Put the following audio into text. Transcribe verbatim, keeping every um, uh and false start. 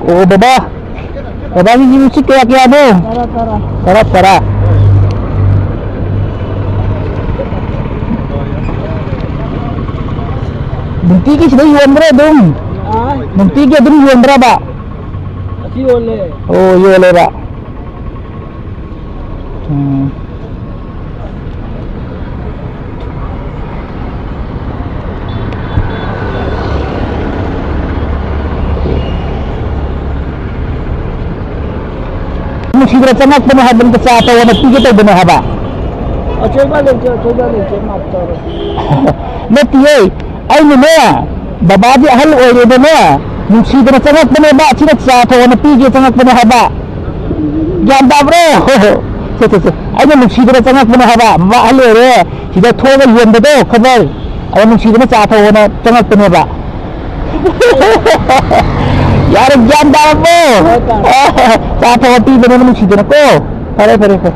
ꯑꯣ, ꯕꯕꯥ, ꯕꯕꯥꯒꯤ ꯌꯨꯝꯁꯤ ꯀꯌꯥ ꯀꯌꯥꯅꯣ? ꯇꯔꯥ, ꯇꯔꯥ꯫ ꯇꯔꯥ, ꯇꯔꯥ꯫ ꯅꯨꯡꯇꯤꯒꯤ ꯁꯤꯗ ꯌꯣꯟꯕ꯭ꯔꯥ ꯑꯗꯨꯝ? ꯑꯥ? ꯅꯨꯡꯇꯤꯒꯤ ꯑꯗꯨꯝ ꯌꯣꯟꯕ꯭ꯔꯕ? ꯑꯁꯤ ꯌꯣꯜꯂꯦ꯫ ꯑꯣ, ꯌꯣꯜꯂꯦꯕ꯫ ꯎꯝ꯫ ꯅꯨꯡꯁꯤꯗꯅ ꯆꯪꯉꯛꯄꯅꯦ ꯍꯥꯏꯕꯅꯤꯗ, ꯆꯥ ꯊꯛꯑꯣꯅ ꯄꯤꯒꯦ ꯇꯧꯕꯅꯦ ꯍꯥꯏꯕ꯫ ꯑꯆꯣꯏꯕ ꯂꯩꯇꯦ, ꯑꯆꯣꯏꯕ ꯂꯩꯇꯦ, ꯃꯥꯐ ꯇꯧꯔꯣ꯫ ꯅꯠꯇꯤꯌꯦ, ꯑꯩꯅꯅꯦ, ꯕꯕꯥꯗꯤ ꯑꯍꯜ ꯑꯣꯏꯔꯦꯗꯅꯦ, ꯅꯨꯡꯁꯤꯗꯅ ꯆꯪꯉꯛꯄꯅꯦꯕ, ꯑꯁꯤꯗ ꯆꯥ ꯊꯛꯑꯣꯅ ꯄꯤꯒꯦ ꯆꯪꯉꯛꯄꯅꯦ ꯍꯥꯏꯕ꯫ ꯒ꯭ꯌꯥꯟ ꯇꯥꯕ꯭ꯔꯣ? ꯁꯦ, ꯁꯦ, ꯁꯦ꯫ ꯑꯩꯅ ꯅꯨꯡꯁꯤꯗꯅ ꯆꯪꯉꯛꯄꯅꯦ ꯍꯥꯏꯕ꯫ ꯕꯕꯥ ꯑꯍꯜ ꯑꯣꯏꯔꯦ, ꯁꯤꯗ ꯊꯣꯛꯑꯒ ꯌꯣꯟꯕꯗꯣ ꯈꯕꯔ, ꯑꯗ ꯅꯨꯡꯁꯤꯗꯅ ꯆꯥ ꯊꯛꯑꯣꯅ ꯆꯪꯉꯛꯄꯅꯦꯕ꯫ ꯌꯥꯔꯦ, ꯒ꯭ꯌꯥꯟ ꯇꯥꯔꯕꯣ? ꯍꯣꯏ, ꯇꯥꯔꯦ꯫ ꯆꯥ ꯊꯛꯑꯣ ꯄꯤꯕꯅꯦꯕ ꯅꯨꯡꯁꯤꯗꯅꯀꯣ꯫ ꯐꯔꯦ, ꯐꯔꯦ, ꯐꯔꯦ꯫